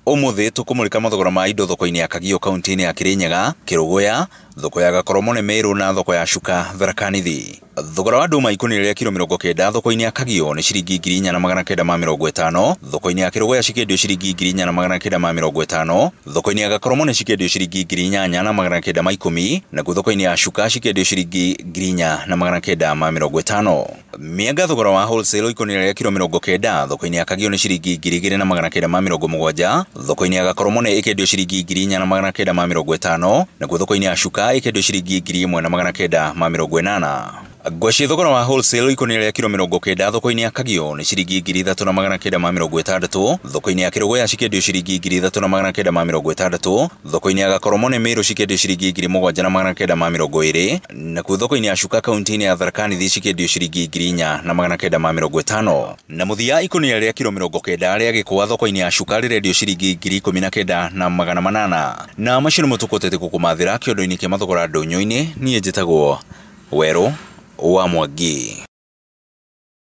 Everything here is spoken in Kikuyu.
Ũmũthĩ tũkũmũrĩka mathogora ma indo thoko-inĩ ya Kagio kaunti-inĩ ya Kirinyaga, Kĩrũgũya, thoko ya Gakoromone Meru na thoko ya Chuka Tharaka Nithi. Thogora wa ndũma ikũnia rĩa kiro 90 thoko-inĩ ya Kagio nĩ ciringi 4,950, thoko-inĩ ya Kĩrũgũya cikĩendio ciringi 4,950, thoko-inĩ ya Gakoromone cikĩendio ciringi 8,910, nakuo thoko-inĩ ya Chuka cikĩendio ciringi 4,950. Mĩanga thogora wa wholesale ikũnia rĩa kiro 90 thoko-inĩ ya Kagio nĩ ciringi 2,970, thoko-inĩ ya Gakoromone ĩkĩendio ciringi 4,950, nakuo thoko-inĩ ya Chuka ĩkĩendio ciringi 1,980. Ngwacĩ thogora wa wholesale ikũnia rĩa kiro 90 thoko-inĩ ya Kagio nĩ ciringi 3,960, thoko-inĩ ya Kĩrũgũya cikĩendio ciringi 3,960, thoko-inĩ ya Gakoromone Meru cikĩendio ciringi 7,920, nakuo thoko-inĩ ya Chuka kaunti-inĩ ya Tharaka Nithi cikĩendio ciringi 4,950. Na mũthia ikũnia rĩa kiro 90 rĩa gĩkwa thoko-inĩ ya Chuka rĩrendio ciringi 19,800. Na macio nĩmo tũkũhotete gũkũmathĩra kĩondo-inĩ kĩa mathogora ndũnyũ-inĩ. Niĩ njĩtagwo Werũ wa Mwangi.